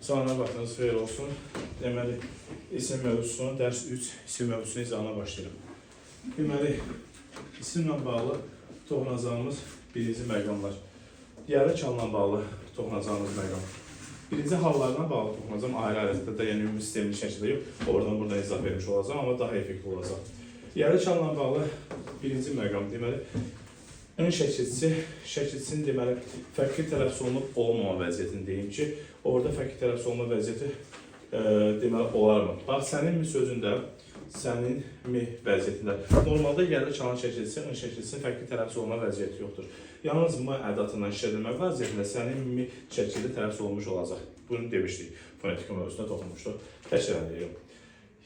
Salamlar, vaxtınız xeyir olsun. Deməli, isim mövzusunun dərs 3 isim mövzusunun izahına başlayıram. Deməli, isimlə bağlı toxunacağımız birinci məqamlar. Yarı çalla bağlı toxunacağımız məqam. Birinci hallarla bağlı toxunacağım ayrı-ayrılıqda da, yəni ümumi sistemli şəkildə yox, oradan buradan izah vermiş olacağam, amma daha effektiv olacaq. Yarı çalla bağlı birinci məqam, deməli, ön şəkilçisi, şəkilçisinin deməli fərqli tələffüz olunub olmama vəziyyətini deyim ki, orada fərqli tələffüz olunma vəziyyəti deməli olarmı? Bax, sənin mi sözündə, sənin mi vəziyyətində. Normalda yerli çalan şəkilçisi, ön şəkilçisinin fərqli tələffüz olunma vəziyyəti yoxdur. Yalnız m ədatından işlədilmə vəziyyətində sənin mi şəkildə tələffüz olunmuş olacaq. Bunu demişdik. Fonetika mövzusunda toxunmuşduq. Təkrar edirəm.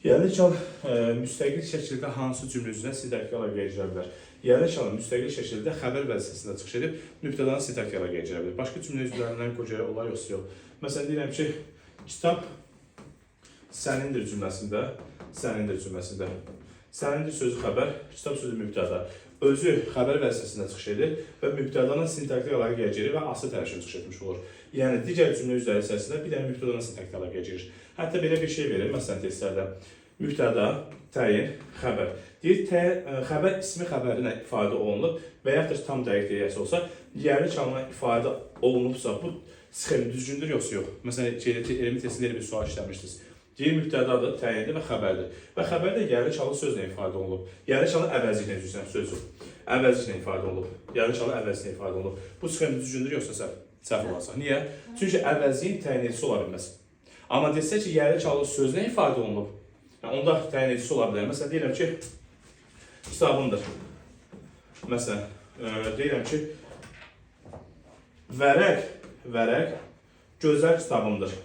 Yerli çal müstəqil şəkildə hansı cümlə üzrə sintaktik əlaqəyə girə bilər? Yerli çalın müstəqil şəkildə xəbər vəzifəsində çıxış edib mübtədanı sintaktik əlaqəyə girə bilər. Başqa cümlə üzvlərindən qoca olar yoxsa yox. Məsələn deyirəm ki, kitab sənindir cümləsində, sənindir cümləsində. Sənindir sözü xəbər, kitab sözü mübtəda. Özü xəbər vəzifəsində çıxış edir və mübtədanın sintaktik əlaqəyə girir və asılı tərəfini çıxış etmiş olur. Yəni digər cümlə üzvləri içərisində bir dənə mübtədanın sintaktik əlaqəyə girir. Hətta belə bir şey verir, məsələn testlərdə. Mübtəda, təyin, xəbər. Deyir, xəbər ismi xəbərinə ifadə olunub və yaxud da tam dəqiq deyəsi olsa, yerli çalına ifadə olunubsa, bu sxem düzgündür yoxsa yox? Məsələn, elmi testində elə bir sual işləmişdiniz. Deyir, mübtədadır, təyindir və xəbərdir. Və xəbər də yerli çalı sözlə ifadə olunub. Yerli çalı əvəzliklə üzrə sözü. Əvəzliklə ifadə olunub. Yerli çalı əvəzliklə ifadə olunub. Bu sxem düzgündür yoxsa səhv? Səhv olacaq. Niyə? Çünki əvəzliyin təyin edicisi ola bilməz. Amma desə ki, yerli çalı sözlə ifadə olunub, yəni onda təyin edicisi ola bilər. Məsələn, deyirəm ki, kitabımdır. Məsələn, deyirəm ki, vərəq, vərəq gözəl kitabımdır.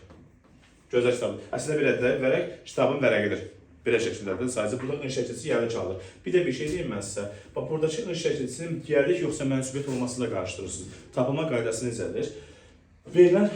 Gözəl kitabım. Əslində belədir, vərəq kitabın vərəqidir. Belə şəkildədir. Sadəcə burada ın şəkilçisi yerli çalır. Bir də bir şey deyim mən sizə. Bax, buradakı ın şəkilçisinin yerlik yoxsa mənsubiyyət olmasını da qarışdırırsınız. Tapılma qaydası necədir? Verilən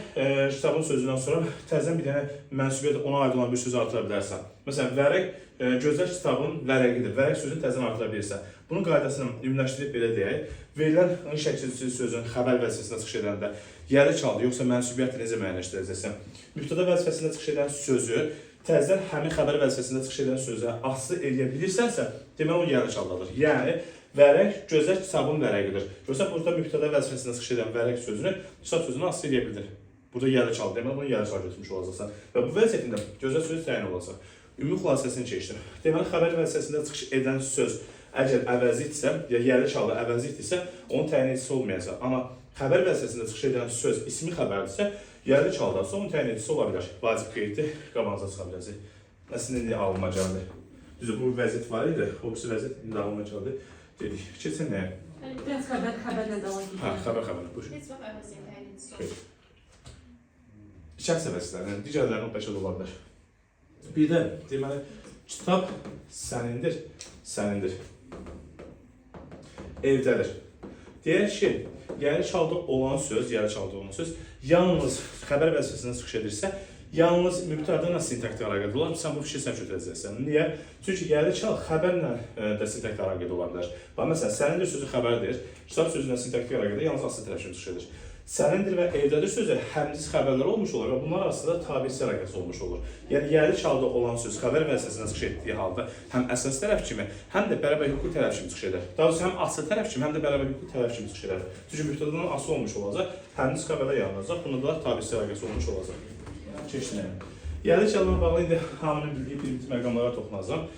kitabın sözündən sonra təzədən bir dənə mənsubiyyət ona aid olan bir söz artıra bilərsən. Məsələn, vərəq gözəl kitabın vərəqidir. Vərəq sözünü təzədən artıra bilirsən. Bunun qaydasını ümumiləşdirib belə deyək. Verilən ın şəkilçisi sözün xəbər vəzifəsində çıxış edəndə yerli çaldı yoxsa mənsubiyyəti necə müəyyənləşdirəcəksən? Mübtəda vəzifəsində çıxış edən sözü təzədən həmin xəbər vəzifəsində çıxış edən sözə asılı eləyə bilirsənsə, deməli o yerli çaldadır. Yəni vərəq gözəl kitabın vərəqidir. Yoxsa burada mübtəda vəzifəsində çıxış edən vərəq sözünü kitab sözünə asılı eləyə bilir. Burada yerli çal, deməli bunu yerli çal götürmüş olacaqsan. Və bu vəziyyətində gözəl sözü təyin olacaq. Ümumi xülasəsini keçdim. Deməli xəbər vəzifəsində çıxış edən söz əgər əvəzlikdirsə, ya yerli çalda əvəzlikdirsə, onun təyin edicisi olmayacaq. Amma xəbər vəzifəsində çıxış edən söz ismi xəbərdirsə, yerli çaldadırsa, onun təyin edicisi ola bilər. Vacib qeyddir, qabağınıza çıxa biləcək. Əslində indi ağlıma gəldi. Düzdür, bu vəziyyət var idi, o birisi vəziyyət indi ağlıma gəldi. Dedik, keçən nəyə? Yəni biraz xəbər xəbərlə davam edir. Hə, xəbər xəbər. Buyur. Heç vaxt əvəzliyin təyin edicisi Xeyr. olmur. Şəxs əvəzləri, yəni digərlərinin bəlkə də ola bilər. Bir də deməli, kitab sənindir, sənindir. Evdədir. Deyək ki, yerli çalda olan söz, yerli çalda olan söz yalnız xəbər vəzifəsində çıxış edirsə, yalnız mübtəda ilə sintaktik əlaqədə olar. Sən bu fikri səhv götürəcəksən. Niyə? Çünki yerli çal xəbərlə də sintaktik əlaqədə ola bilər. Bax, məsələn, sənindir sözü xəbərdir. Kitab sözünə sintaktik əlaqədə yalnız asılı tərəf kimi çıxış edir. Sənindir və evdədir sözü həmciz xəbərlər olmuş olur və bunlar arasında tabiçi əlaqəsi olmuş olur. Yəni yerli çalda olan söz xəbər vəzifəsində çıxış etdiyi halda həm əsas tərəf kimi, həm də bərabər hüquqi tərəf kimi çıxış edər. Daha doğrusu həm asılı tərəf kimi, həm də bərabər hüquqi tərəf kimi çıxış edər. Çünki mübtədadan asılı olmuş olacaq, həmciz xəbərlər yaranacaq, bunda da tabiçi əlaqəsi olmuş olacaq. Keçdim. Yerli çalla bağlı indi hamının bildiyi birinci məqamlara toxunacağam.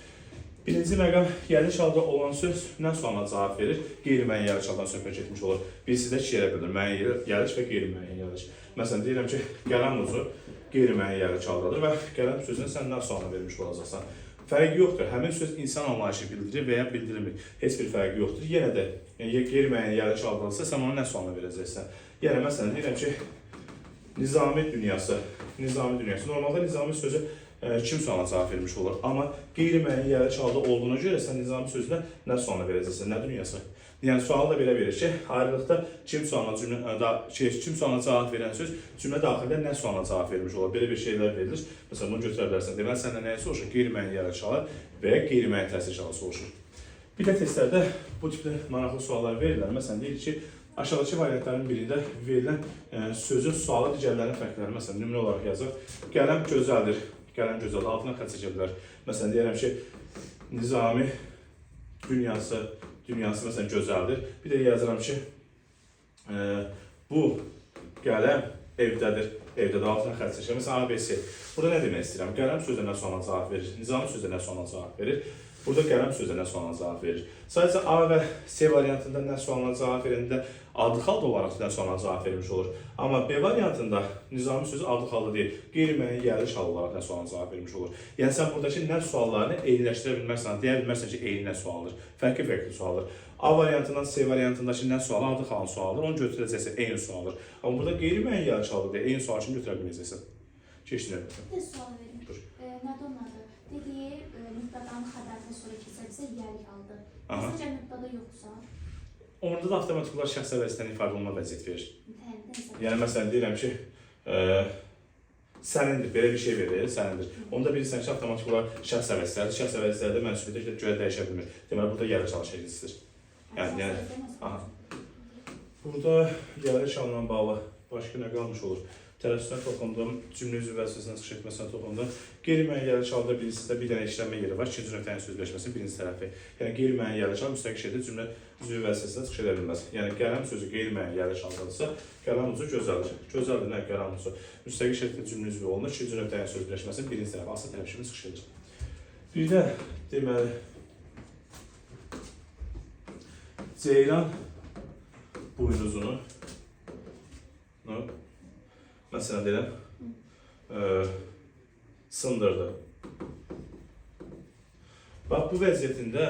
Birinci məqam yerli çalda olan söz nə sualına cavab verir? Qeyri-müəyyən yerli çaldan söhbət getmiş olur. Birisi də iki yerə bölünür. Müəyyən yerliş və qeyri-müəyyən yerliş. Məsələn, deyirəm ki, qələm ucu qeyri-müəyyən yerli çaldadır və qələm sözünə sən nə sualını vermiş olacaqsan? Fərqi yoxdur. Həmin söz insan anlayışı bildirir və ya bildirilmir. Heç bir fərqi yoxdur. Yenə də yəni, qeyri-müəyyən yerli çaldadırsa, sən ona nə sualını verəcəksən? Yəni, məsələn, deyirəm ki, Nizami dünyası. Nizami dünyası. Normalda Nizami sözü kim sualına cavab vermiş olur. Amma qeyri-müəyyən yerli çalda olduğuna görə sən Nizami sözünə nə sualını verəcəksən, nə dünyası? Yəni sualı da belə verir ki, ayrılıqda kim sualına cümlə kim sualına cavab verən söz cümlə daxilində nə sualına cavab vermiş olur. Belə bir şeylər verilir. Məsələn, bunu götürə bilərsən. Deməli səndən nəyi soruşur? Qeyri-müəyyən yerli çalı və ya qeyri-müəyyən təsir çalı soruşur. Bir də testlərdə bu tipdə maraqlı suallar verirlər. Məsələn, deyir ki, Aşağıdakı variantların birində verilən sözün sualı digərlərinin fərqləri. Məsələn, nümunə olaraq yazaq. Qələm gözəldir. Qələm gözəldir. Altına xətt çəkə bilər. Məsələn, deyirəm ki, Nizami dünyası, dünyası məsələn gözəldir. Bir də yazıram ki, bu qələm evdədir. Evdədir, altına xətt çəkirəm. Məsələn, ABC. Burada nə demək istəyirəm? Qələm sözü nə sualına cavab verir? Nizami sözü nə sualına cavab verir? Burada qələm sözü nə sualına cavab verir? Sadəcə A və C variantında nə sualına cavab verəndə adlı halda olaraq nə sualına cavab vermiş olur. Amma B variantında Nizami sözü adlı halda deyil, qeyri-müəyyən yerli hal olaraq nə sualına cavab vermiş olur. Yəni sən buradakı nə suallarını eyniləşdirə bilməzsən, deyə bilməzsən ki, eyni nə sualdır. Fərqli-fərqli sualdır. A variantından C variantındakı nə sualı adlı halın sualıdır, onu götürəcəksən eyni sualdır. Amma burada qeyri-müəyyən yerli halda deyil, eyni sual kimi götürə bilməyəcəksən. Keçdi növbətə. Bir də sual verim. Buyur. Nədir onun adı? Dediyi mübtədanın xəbərindən sonra keçə bizə yəlik aldı. Aha. Məsələn, mübtəda yoxsa, Orada da avtomatik olaraq şəxs əvəzindən ifadə olunma vəziyyət verir. təyin hesab. Yəni məsələn deyirəm ki, sənindir, belə bir şey verir, sənindir. Onda bilirsən ki, avtomatik olaraq şəxs əvəzləri, şəxs əvəzləri də mənsubiyyətə görə dəyişə bilmir. Deməli burada yerli çalışacaqsınız. Yəni, aha. Burada yerli şanla bağlı başqa nə qalmış olur? Tərəfsinə toxundum, cümlə üzvü vəzifəsinə çıxış etməsinə toxundum. Qeyri-müəyyən yerli şalda bilirsiniz də bir dənə işlənmə yeri var. İkinci növ təyin sözləşməsinin birinci tərəfi. Yəni qeyri-müəyyən yerli şal müstəqil şəkildə cümlə üzvü vəzifəsinə çıxış edə bilməz. Yəni qələm sözü qeyri-müəyyən yerli şaldadırsa, qələm ucu gözəldir. Gözəldir nə qələm ucu. Müstəqil şəkildə cümlə üzvü olunur. İkinci növ təyin sözləşməsinin birinci tərəfi, asıl tərəf kimi çıxış edir. Bir də deməli ceyran buynuzunu məsələn deyirəm, sındırdı. Bax bu vəziyyətində,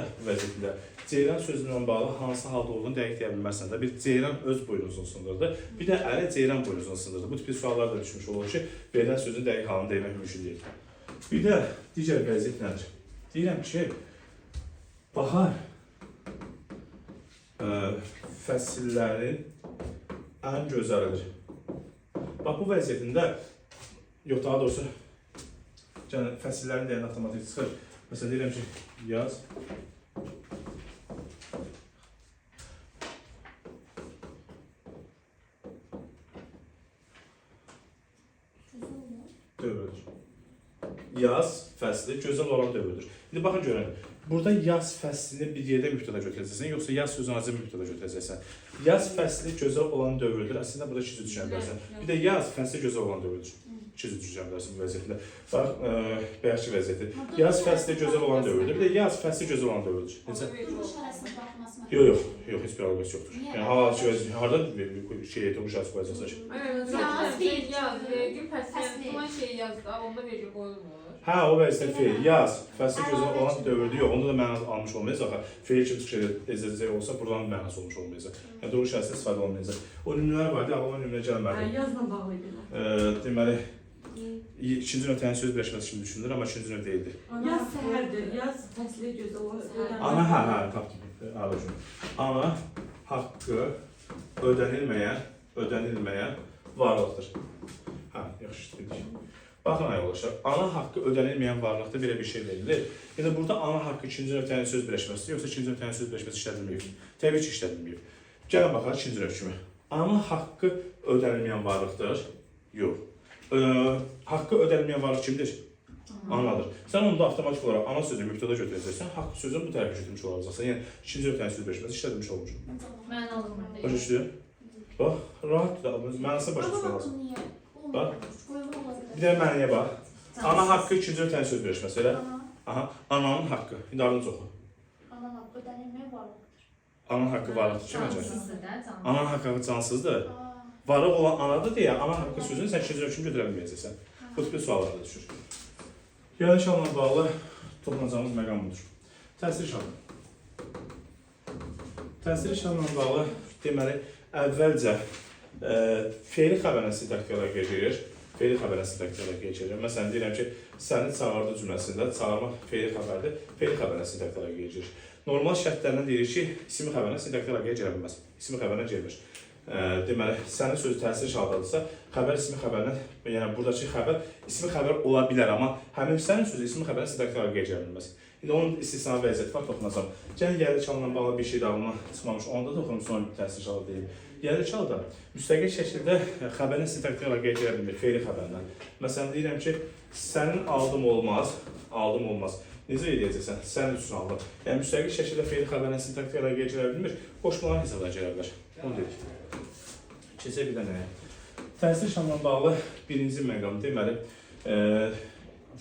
ceyran sözündən bağlı hansı halda olduğunu dəqiq deyə bilməzsən də. Bir ceyran öz buynuzunu sındırdı, bir də əri ceyran buynuzunu sındırdı. Bu tipli suallar da düşmüş olur ki, verilən sözün dəqiq halını demək mümkün deyil. Bir də digər vəziyyət nədir? Deyirəm ki, bahar fəsillərin ən gözəlidir. Bax bu vəziyyətində, yox daha doğrusu, yəni fəsillərin deyəndə avtomatik çıxır. Məsələn deyirəm ki, yaz. Gözəl olur. Dövrüdür. Yaz fəsli gözəl olan dövrüdür. İndi baxın görün. Burada yaz fəslini bir yerdə mübtəda götürəcəksən, yoxsa yaz sözünü azca mübtəda götürəcəksən. Yaz fəsli gözəl olan dövrüdür. Əslində burada iki cür düşünə bilərsən. Bir də yaz fəsli gözəl olan dövrüdür. İki cür düşünə bilərsən bu vəziyyətdə. Bax, bayaqki vəziyyəti. Yaz fəsli gözəl olan dövrüdür. Bir də yaz fəsli gözəl olan dövrüdür. Necə? Durmuş arasına baxması. Yox, yox, yox, heç bir əlaqəsi yoxdur. Yəni hal-hazırki vəziyyət harda bir şey durmuş arası qoyacaqsan ki? Yaz, bir, yaz, vergül fəsli, fəsli. filan şey yaz da, onda vergül qoyulmur. Hə, o vəziyyətdə feil, yaz, fəsli gözəl olan dövrüdür. Yox, onda da mənası almış olmayacaq. Axı. Feil kimi çıxış edəcək olsa, buradan mənası olmuş olmayacaq. Yəni durmuş arasında istifadə olmayacaq. O nümunələr var idi, ağlıma nümunə gəlmədi. Hə, yazla bağlı idi. Deməli, ikinci növ təyin söz birləşməsi kimi düşünülür, amma ikinci növ deyildi. Yaz səhərdir, yaz fəsli gözəl olan. Ana, hə, hə, tapdım. Əla cümlə. Ana haqqı ödənilməyən varlıqdır. Hə, yaxşı dedik. Baxın ay yoldaşlar, ana haqqı ödənilməyən varlıqda belə bir şey verilir. Yəni burada ana haqqı ikinci növ təyin söz birləşməsidir, yoxsa ikinci növ təyin söz birləşməsi işlədilməyib? Təbii ki, işlədilməyib. Gəlin baxaq ikinci növ kimi. Ana haqqı ödənilməyən varlıqdır? Yox. Haqqı ödənilməyən varlıq kimdir? Anadır. Sən onda avtomatik olaraq ana sözünü mübtəda götürəcəksən, haqq sözünü bu tərəfə götürmüş olacaqsan. Yəni ikinci növ təyin söz birləşməsi işlədilmiş olmuş. Mənalı Başa düşdün? Bax, rahatdır da, mənasını başa düşmək lazım. Niyə? Bax. Qoymaq ola bilər. Bir də mənaya bax. Ana haqqı ikinci növ təyin söz birləşməsi elə. Ana, Aha, ananın haqqı. İndi ardınca oxu. ana haqqı ödənilməyən varlıqdır. Ananın haqqı varlıqdır ki, məncə. Cansızdır da, cansız. Ananın haqqı cansızdır. Aa, Varlıq olan anadır deyə ana haqqı sözünü sən ikinci növ kimi götürə bilməyəcəksən. Bu tipli suallar da düşür. Gəlin şanla bağlı toxunacağımız məqam budur. Təsir şanı. Təsir şanla bağlı deməli əvvəlcə feili xəbərə sintaktik əlaqəyə girir. Feili xəbərə sintaktik əlaqəyə girir. Məsələn deyirəm ki, səni çağırdı cümləsində çağırmaq feili xəbərdir. Feili xəbərə sintaktik əlaqəyə girir. Normal şərtlərlə deyirik ki, ismi xəbərə sintaktik əlaqəyə girə bilməz. İsmi xəbərə girmir. Deməli, sənin sözü təsir şaldadırsa, xəbər ismi xəbərlə, yəni buradakı xəbər ismi xəbər ola bilər, amma həmin sənin sözü ismi xəbərə sintaktik əlaqəyə girə bilməz. İndi onun istisna vəziyyəti var, toxunacam. Gəlin yerli çalla bağlı bir şey də ağlıma çıxmamış, onda da toxunum, sonra bir təsir şalda deyim. Yəli halda müstəqil şəkildə xəbərin sintaktik əlaqəyə girə bilmir, feili xəbərlə. Məsələn, deyirəm ki, sənin aldım olmaz, aldım olmaz. Necə eləyəcəksən? Sənin üçün aldım. Yəni müstəqil şəkildə feili xəbərlə sintaktik əlaqəyə girə bilmir, qoşmaların hesabına girə bilər. Onu dedik. Keçək bir də nəyə? Təsir şamla bağlı birinci məqam deməli,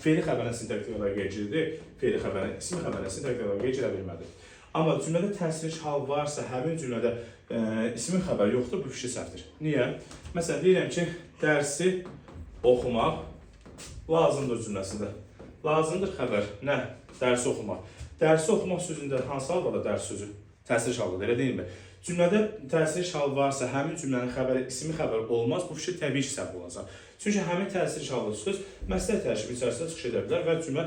feili xəbərin sintaktik əlaqəyə girdi, feili xəbərin, ismi xəbərin sintaktik əlaqəyə girə bilmədi. Amma cümlədə təsirli hal varsa, həmin cümlədə ismi xəbər yoxdur, bu fikri səhvdir. Niyə? Məsələn, deyirəm ki, dərsi oxumaq lazımdır cümləsində. Lazımdır xəbər. Nə? Dərsi oxumaq. Dərsi oxumaq sözündə hansı halda dərs sözü? Təsirli haldadır, elə deyilmi? Cümlədə təsirli hal varsa, həmin cümlənin xəbəri ismi xəbər olmaz, bu fikir təbii ki, səhv olacaq. Çünki həmin təsirli hallı söz məsələ tərkibi içərisində çıxış edə bilər və cümlə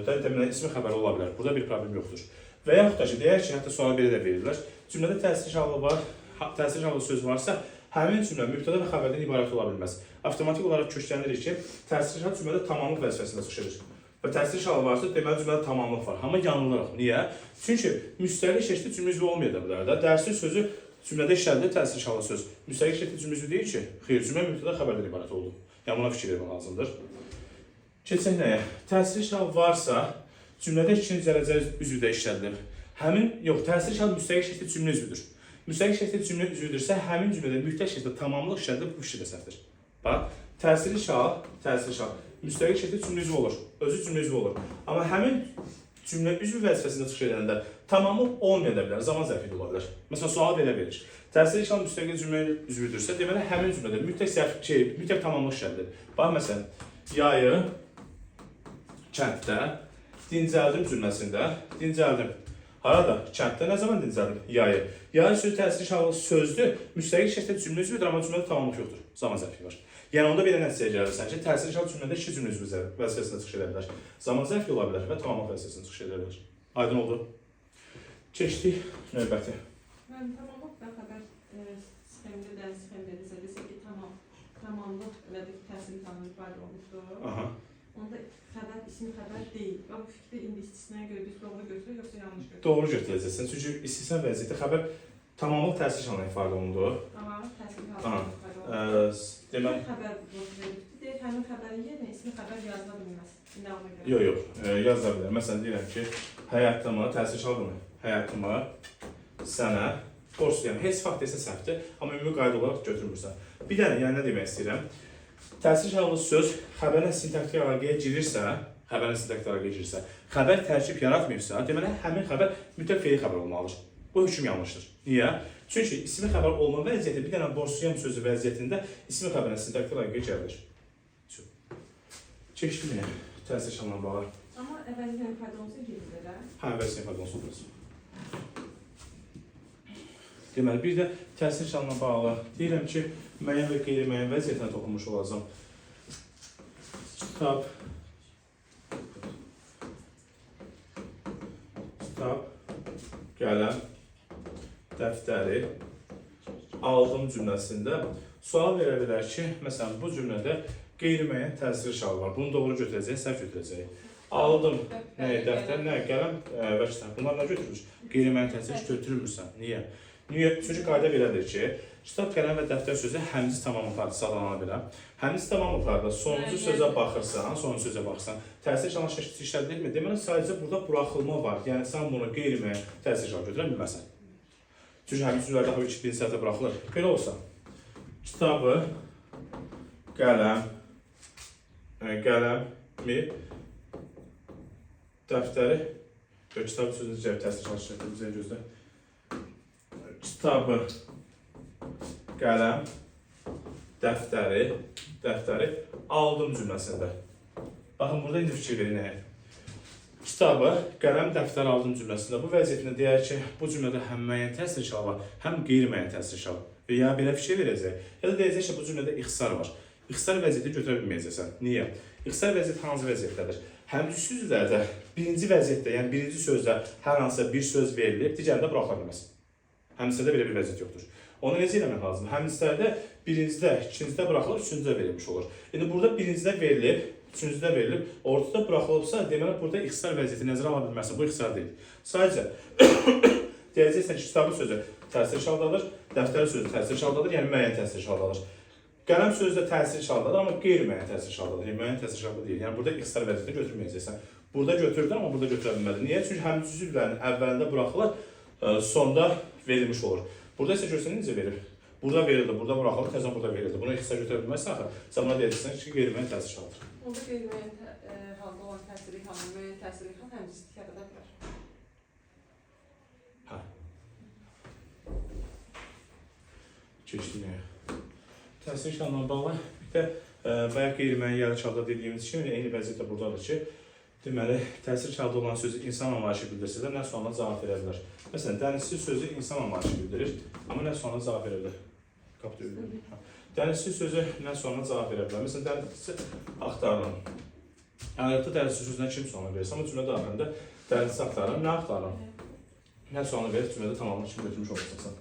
deməli ismi xəbər ola bilər. Burada bir problem yoxdur. Və yaxud da ki, deyək ki, hətta suala belə də verirlər. Cümlədə təsirli hallı var, təsirli hallı söz varsa, həmin cümlə mübtəda və xəbərdən ibarət ola bilməz. Avtomatik olaraq köklənirik ki, təsirli hal cümlədə tamamlıq vəzifəsində çıxış edir. Və təsirli hal varsa, deməli cümlədə tamamlıq var. Amma yanılırıq. Niyə? Çünki müstəqil şəkildə cümlə üzvü olmaya da bilər də. Dərsi sözü cümlədə işlədilir təsirli hallı söz. Müstəqil şəkildə cümlə üzvü deyil ki, xeyr, cümlə mübtəda xəbərdən ibarət oldu. Yəni buna fikir vermək lazımdır. Keçək nəyə? Təsirli hal varsa, cümlədə ikinci dərəcəli üzvü də işlədilir. Həmin, yox, təsirli hal müstəqil şəkildə cümlə üzvüdür. Müstəqil şəkildə cümlə üzvüdürsə, həmin cümlədə mütləq şəkildə tamamlıq işlədilir, bu fikir də səhvdir. Bax, təsirli hal müstəqil şəkildə cümlə üzvü olur. Özü cümlə üzvü olur. Amma həmin cümlə üzvü vəzifəsində çıxış edəndə tamamlıq olmaya da bilər, zaman zərfi də ola bilər. Məsələn, sual belə verir. Təsirli hal müstəqil cümlə üzvüdürsə, deməli həmin cümlədə mütləq zərf, mütləq tamamlıq işlədilir. Bax, məsələn, yayı kənddə dincəldim cümləsində dincəldim. Harada? Kənddə nə zaman dincəldim? Yayı. Yayı sözü təsirli hallı sözdür. Müstəqil şəkildə cümlə üzvüdür, amma cümlədə tamamlıq yoxdur. Zaman zərfi var. Yəni onda belə nəticəyə gəlirsən ki, təsirli hal cümlədə iki cümlə üzvü vəzifəsində çıxış edə bilər. Zaman zərfi ola bilər və tamamlıq vəzifəsində çıxış edə bilər. Aydın oldu? Keçdik növbəti. Mən tamamlıq və xəbər sxemində də sxemdə desə ki, tamam, tamamlıq və də təsirli halını ifadə olmuşdur. Aha. Onda xəbər, ismi xəbər deyil. Və bu fikri indi istisnaya görə biz doğru götürürük, yoxsa yanlış götürürük? Doğru götürəcəksən. Çünki istisna vəziyyəti xəbər tamamlıq təsirli halına ifadə olundu. Aha, təsirli halını ifadə olundu. Deməli, Xəbər veribdir. Deyir, həmin xəbərin yerinə ismi xəbər yazıla bilməz. İndi ona görə. Yox, yox, yazıla bilər. Məsələn, deyirəm ki, həyatımı, təsir çaldımı? Həyatımı sənə borcluyam. Heç fakt desə səhvdir, amma ümumi qayda olaraq götürmürsən. Bir dənə, yəni nə demək istəyirəm? Təsir hallı söz xəbərlə sintaktik əlaqəyə girirsə, xəbərlə sintaktik əlaqəyə girirsə, xəbər tərkib yaratmayıbsa, deməli həmin xəbər mütləq feili xəbər olmalıdır. Bu hökm yanlışdır. Niyə? Çünki ismi xəbər olma vəziyyəti bir dənə borcluyam sözü vəziyyətində ismi xəbərlə sintaktik əlaqəyə gəlir. Keçdim yenə təsir halına bağlı. Amma əvəzi ilə ifadə olunsa gedilir, hə? Hə, əvəzini ifadə olunsun biraz. Deməli, bir də təsir şanla bağlı deyirəm ki, müəyyən və qeyri-müəyyən vəziyyətinə toxunmuş olacam. Kitab, kitab, qələm, dəftəri aldım cümləsində sual verə bilər ki, məsələn, bu cümlədə qeyri-müəyyən təsir şalı var. Bunu doğru götürəcəyik, səhv götürəcəyik. Aldım, nə, dəftər, nə, qələm və kitab. Bunlar nə götürülür? Qeyri-müəyyən təsir götürmürsən. Niyə? Niyə? Çünki qayda belədir ki, kitab, qələm və dəftər sözü həmzi tamamlıqlarda sadalana bilər. Həmzi tamamlıqlarda sonuncu sözə baxırsan, sonuncu sözə baxırsan, təsir şalı şəkildə işlədilmi? Deməli, sadəcə burada buraxılma var. Yəni sən bunu qeyri-müəyyən təsir şalı götürə bilməzsən. Çünki həmin sözlər daha iki birinci səhvdə buraxılır. Belə olsa, kitabı, qələm, qələmi, dəftəri, yox, kitab sözünü cəb təsir çalışacaq, bizə gözlə. Kitabı, qələm, dəftəri aldım cümləsində. Baxın, burada indi fikir verin nəyə. Kitabı, qələm, dəftər aldım cümləsində. Bu vəziyyətində deyər ki, bu cümlədə həm müəyyən təsir şalı var, həm qeyri-müəyyən təsir şalı. Və ya belə fikir verəcək, ya da deyəcək ki, bu cümlədə ixtisar var. İxtisar vəziyyəti götürə bilməyəcəksən. Niyə? İxtisar vəziyyəti hansı vəziyyətdədir? Həmcü sözlərdə birinci vəziyyətdə, yəni birinci sözdə hər hansısa bir söz verilib, digərində buraxıla bilməz. Həmsədə belə bir vəziyyət yoxdur. Onu necə eləmək lazımdır? Həmsədə birincidə, ikincidə buraxılıb, üçüncüdə verilmiş olur. İndi burada birincidə verilib, üçüncüdə verilib, ortada buraxılıbsa, deməli burada ixtisar vəziyyəti nəzərə ala bilməzsən. Bu ixtisar deyil. Sadəcə deyəcəksən ki, kitabın sözü təsir şaldadır, Dəftər sözü təsir haldadır, yəni müəyyən təsir haldadır. Qələm sözü də təsir haldadır, amma qeyri-müəyyən təsir haldadır. Yəni müəyyən təsir halda deyil. Yəni burada ixtisar vəziyyətini götürməyəcəksən. Burada götürdün, amma burada götürə bilmədin. Niyə? Çünki həmcins üzvlərin əvvəlində buraxılır, sonda verilmiş olur. Burada isə görsən necə verir? Burada verildi, burada buraxılır, təzədən burada verildi. Bunu ixtisar götürə bilməzsən axı. Sən buna deyəcəksən ki, qeyri-müəyyən təsir haldadır. Onda qeyri-müəyyən halda olan təsirli halın müəyyən təsirli hal həmcinslik yarada bilər. Hə. Keçdik nəyə? Təsir halına bağlı bir də bayaq qeyri-müəyyən yarış halda dediyimiz kimi eyni vəziyyət də buradadır ki, deməli təsir halda olan sözü insan anlayışı bildirsə də nə sualına cavab verə bilər. Məsələn, dənizçi sözü insan anlayışı bildirir, amma nə sualına cavab verə bilər. Qapı döyülür. Hə. Dənizçi sözü nə sualına cavab verə bilər. Məsələn, dənizçi axtarıram. Əməliyyatda dənizçi sözünə kim sualını verirsə, amma cümlə daxilində dənizçi axtarıram, nə axtarıram? Nə sualını verib cümlədə tamamını kimi götürmüş olacaqsan.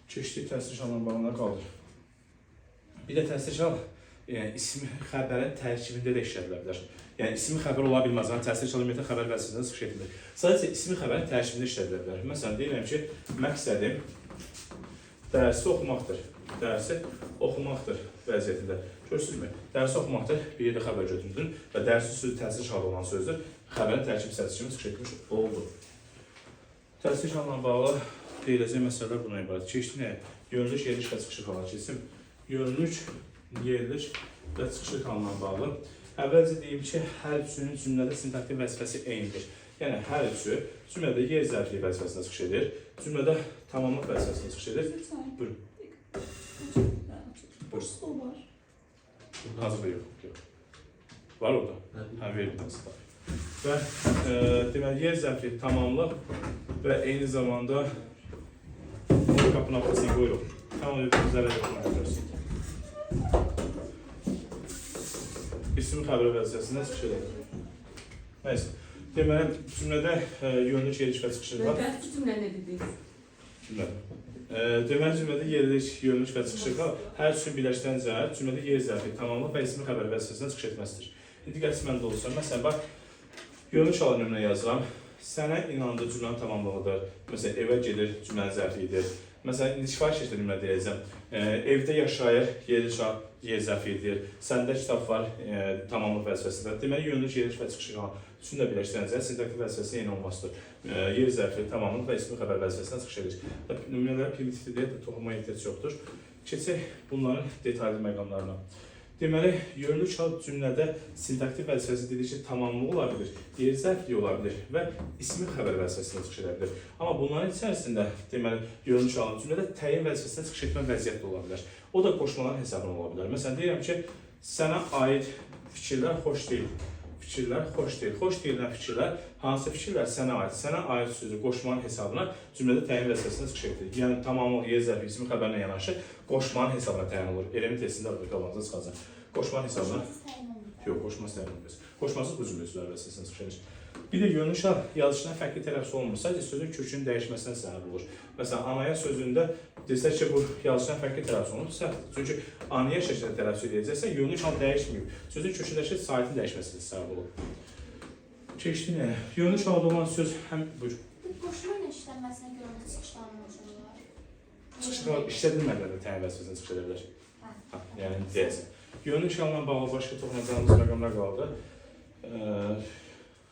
Keçdik təsir halına bağlı qaldır. Bir də təsir hal, yəni ismi xəbərin tərkibində də işlədilə bilər. Yəni ismi xəbər ola bilməz, yəni təsir hal ümumiyyətlə xəbər vəzifəsində çıxış etmir. Sadəcə ismi xəbərin tərkibində işlədilə bilər. Məsələn, deyirəm ki, məqsədim dərsi oxumaqdır. Dərsi oxumaqdır vəziyyətində. Görürsünüzmü? Dərsi oxumaqdır, bir yerdə xəbər götürdün və dərsi sözü təsir halı olan sözdür. Xəbərin tərkib hissəsi kimi çıxış etmiş oldu. Təsir halına bağlı deyiləcək məsələlər buna ibarət. Keçdi nəyə? Yönülüş, yerliş və çıxışıq halına keçsin. Yönülüş, yerliş və çıxışıq halına bağlı. Əvvəlcə deyim ki, hər üçünün cümlədə sintaktik vəzifəsi eynidir. Yəni hər üçü cümlədə yer zərfliyi vəzifəsində çıxış edir, cümlədə tamamlıq vəzifəsində çıxış edir. Buyurun. Boş stol var. Hazırda yox. Yox. Var orada. Hə, verin aslında. Və deməli yer zərfi tamamlıq və eyni zamanda qapının arxasına qoyuruq. Tamam, zərər yox, mənə görürsün. İsim xəbəri vəzifəsində çıxış edir. Nəysə. Deməli, cümlədə yönlük, yerlik və çıxışıq var. Dərs cümlə nə dediniz? Cümlə. Deməli, cümlədə yerlik, yönlük və çıxışıq var. Hər üçünü birləşdirən cəhət cümlədə yer zərfi, tamamlıq və ismi xəbər vəzifəsində çıxış etməsidir. İndi diqqətiniz məndə olsun. Məsələn, bax, yönlük halı nümunə yazıram. Sənə inandı cümlənin tamamlığıdır. Məsələn, evə gedir cümlənin zərfliyidir. Məsələn, indi kifayət şəkildə nümunə deyəcəm. Evdə yaşayır, yerlik yer zərfliyidir. Səndə kitab var, tamamlıq vəzifəsində. Deməli, yönlük, yerlik və çıxışıq halı üçünü də birləşdirən cəhət sintaktik vəzifəsinin eyni olmasıdır. Yer zərfi, tamamlıq və ismi xəbər vəzifəsində çıxış edir. Nümunələr primitivdir deyə toxunmaya ehtiyac yoxdur. Keçək bunların detallı məqamlarına. Deməli, yönlük hal cümlədə sintaktik vəzifəsi dedik ki, tamamlıq ola bilir, yer zərfliyi ola bilir və ismi xəbər vəzifəsində çıxış edə bilər. Amma bunların içərisində, deməli, yönlük halın cümlədə təyin vəzifəsində çıxış etmə vəziyyəti ola bilər. O da qoşmaların hesabına ola bilər. Məsələn, deyirəm ki, sənə aid fikirlər xoş deyil. Fikirlər xoş deyil. Xoş deyilən fikirlər hansı fikirlər sənə aid? Sənə aid sözü qoşmanın hesabına cümlədə təyin vəzifəsində çıxış edir. Yəni tamamlıq, yer zərfi, ismi xəbərlə yanaşı qoşmanın hesabına təyin olur. Element testində bu qabağınıza çıxacaq. Qoşmanın hesabına. Yox, qoşmasız təyin olunmaz. Qoşmasız bu cümlə sözlər vəzifəsində çıxış edir. Bir də yönlük hal yazışına fərqli tələffüz olunmur. Sadəcə sözün kökünün dəyişməsinə səbəb olur. Məsələn, anaya sözündə desək ki, bu yazışına fərqli tələffüz olunur, səhvdir. Çünki anaya şəklində tələffüz edəcəksə, yönlük hal dəyişməyib. Sözün kökündəki saitin dəyişməsinə səbəb olur. Keçdi nəyə? Yönlük halda olan söz həm buyur. Qoşma ilə işlənməsinə görə onda çıxışlar olacaqlar. Çıxışlar işlədilmədilər də təyin vəzifəsində çıxış edə bilər. Hə, yəni deyəsən. Yönlük halına bağlı başqa toxunacağımız məqamlar qaldı.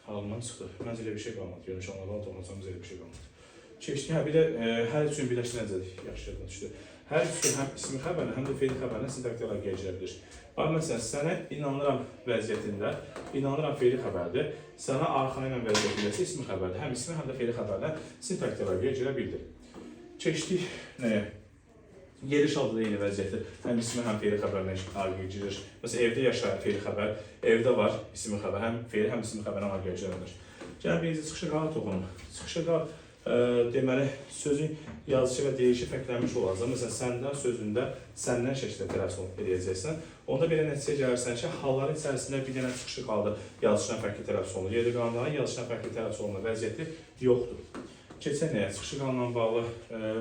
Halından çıxdı. Məncə elə bir şey qalmadı. Yönlük halına bağlı toxunacağımız elə bir şey qalmadı. Keçdi. Hə, bir də hər üçünü birləşdirəcək. Yaxşı yadıma düşdü. Hər üçü həm ismi xəbərlə, həm də fe'li xəbərlə sintaktik əlaqəyə girə bilir. Bax, məsələn, sənə inanıram vəziyyətində, inanıram fe'li xəbərdir. Sənə arxayınam vəziyyətində isə ismi xəbərdir. Həm ismi, həm də fe'li xəbərlə sintaktik əlaqəyə girə bildi. Keçdik nəyə? Yerliş halda da eyni vəziyyətdir. Həm ismi, həm fe'li xəbərlə əlaqəyə girir. Məsələn, evdə yaşayır fe'li xəbər, evdə var ismi xəbər, həm fe'li, həm ismi xəbərlə əlaqəyə girə bilir. Gəlin birinci çıxışı qala toxunum. Çıxışı qal, deməli, sözün yazışı və deyişi fərqlənmiş olacaq. Məsələn, səndən sözündə səndən şəkildə tələffüz edəcəksən. Onda belə nəticəyə gəlirsən ki, halların içərisində bir dənə çıxışı qaldı, yazışına fərqli tələffüz olunur. Yerdə qalanların yazışına fərqli tələffüz olunma vəziyyəti yoxdur. Keçək nəyə? Çıxışı qalanla bağlı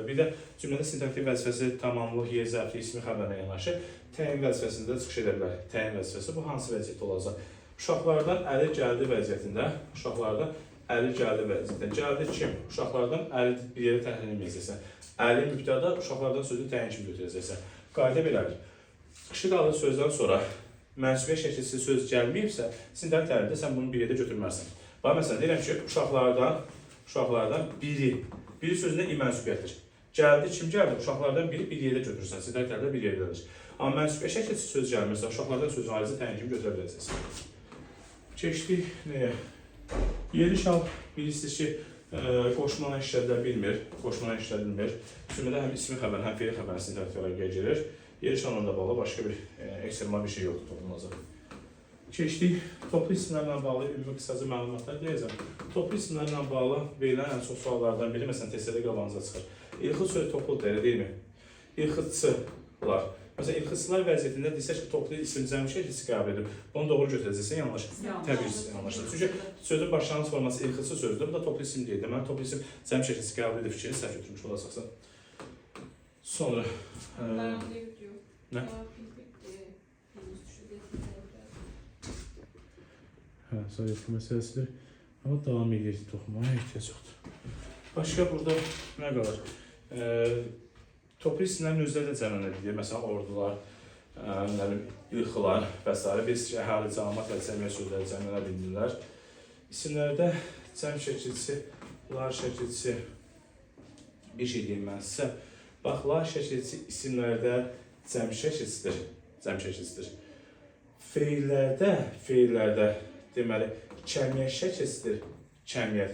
bir də cümlədə sintaktik vəzifəsi tamamlıq, yer zərfi, ismi xəbərlə yanaşı təyin vəzifəsində çıxış edə bilər. Təyin vəzifəsi bu hansı vəziyyətdə olacaq? Uşaqlardan əli gəldi vəziyyətində, uşaqlardan əli gəldi vəziyyətində. Gəldi kim? Uşaqlardan əli bir yerə təhlil etməyəcəksən. Əli mübtəda, uşaqlardan sözünü təyin kimi götürəcəksən. Qayda belədir. Çıxışı qaldığı sözdən sonra mənsubiyyət şəkilsi söz gəlməyibsə, sintak tərəfdə sən bunu bir yerdə götürməzsən. Bax, məsələn, deyirəm ki, uşaqlardan biri, biri sözündə i mənsubiyyətdir. Gəldi, kim gəldi? Uşaqlardan biri bir yerdə götürürsən, sintak tərəfdə bir yerdədir. Amma mənsubiyyət şəkilsi söz gəlmirsə, uşaqlardan sözünü ayrıca təyin kimi götürə biləcəksən. Keçdik nəyə? Yeri şal bilirsiniz ki, qoşmana işlədilə bilmir, qoşmana işlədilmir. Cümlədə həm ismi xəbər, həm fe'li xəbər sintaktik olaraq girir. Yeri şalla da bağlı başqa bir ekstremal bir şey yoxdur toxunulacaq. Keçdik toplu isimlərlə bağlı ümumi qısaca məlumatlar deyəcəm. Toplu isimlərlə bağlı verilən ən çox suallardan biri məsələn testlərdə qabağınıza çıxır. İlxı sözü topludur, elə deyilmi? İlxıçılar. Məsələn, ilxıçılar vəziyyətində desək ki, toplu isim cəmi şəkilsi qəbul edib. Bunu doğru götürəcəksən, yanlış. Təbii ki, yanlışdır. Çünki sözün başlanğıc forması ilxıçı sözdür. Bu da toplu isim deyil. Deməli, toplu isim cəmi şəkilsi qəbul edib fikrini səhv götürmüş olacaqsan. Sonra Nə? Hə, soyutma məsələsidir. Amma davam edir toxumaya ehtiyac yoxdur. Başqa burada nə qalır? Toplu isimlərin özləri də cəmlənə bilir. Məsələn, ordular, nə bilim, ilxılar və s. Biz ki, əhali, cəmaət və cəmiyyət sözləri cəmlənə bilirlər. İsimlərdə cəm şəkilçisi, lar şəkilçisi bir şey deyim mən sizə. Bax, lar şəkilçisi isimlərdə cəm şəkilçisidir. Cəm şəkilçisidir. Feillərdə deməli, kəmiyyət şəkilçisidir, kəmiyyət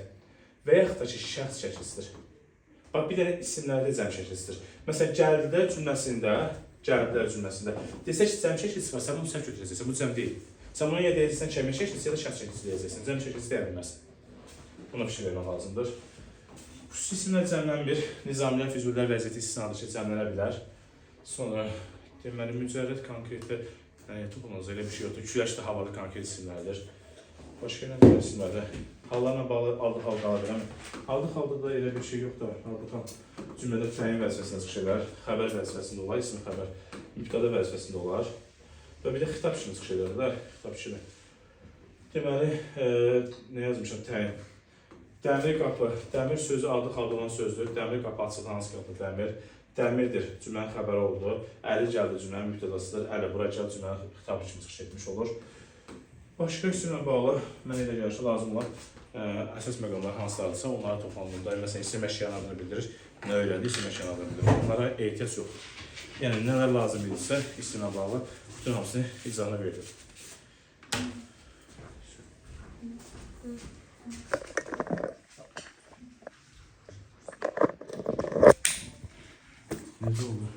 və yaxud da ki, şəxs şəkilçisidir. Bax, bir dənə isimlərdə cəm şəkilçisidir. Məsələn, gəldilər cümləsində, desək ki, cəm şəkilçisi var, sən bunu səhv götürəcəksən, bu cəm deyil. Sən bunu ya deyəcəksən kəmiyyət şəkilçisi, ya da şəxs şəkilçisi deyəcəksən, cəm şəkilçisi deyə bilməzsən. Buna fikir vermək lazımdır. Xüsusi isimlər cəmlənmir, nizamilər, füzulilər vəziyyəti istisnadır ki, cəmlənə bilər. Sonra, deməli, mücərrəd konkretdə toxunulacaq elə bir şey yoxdur. Küləkdə havalı konkret isimlərdir. Başqa nə var isimlərdə? Hallarla bağlı adlı hal qala bilərmi? Adlı halda da elə bir şey yoxdur. Adlı hal cümlədə təyin vəzifəsində çıxış edər, xəbər vəzifəsində olar, ismi xəbər, mübtəda vəzifəsində olar. Və bir də xitab kimi çıxış edərlər, xitab kimi. Deməli, nə yazmışam? Təyin. Dəmir qapı, dəmir sözü adlı halda olan sözdür. Dəmir qapı açıldı, hansı qapı? Dəmir. Dəmirdir, cümlənin xəbəri oldu. Əli gəldi, cümlənin mübtədasıdır. Əli bura gəl, cümlənin xitabı kimi çıxış etmiş olur. Başqa isimlə bağlı mənə elə gəlir ki, lazım olan əsas məqamlar hansılardısa, onları toplandığında, məsələn, isim əşyanın adını bildirir, nə öyrəndi, isim əşyanın adını bildirir. Onlara ehtiyac yoxdur. Yəni, nələr lazım idisə isimlə bağlı bütün hamısını izahına verdim. Necə oldu?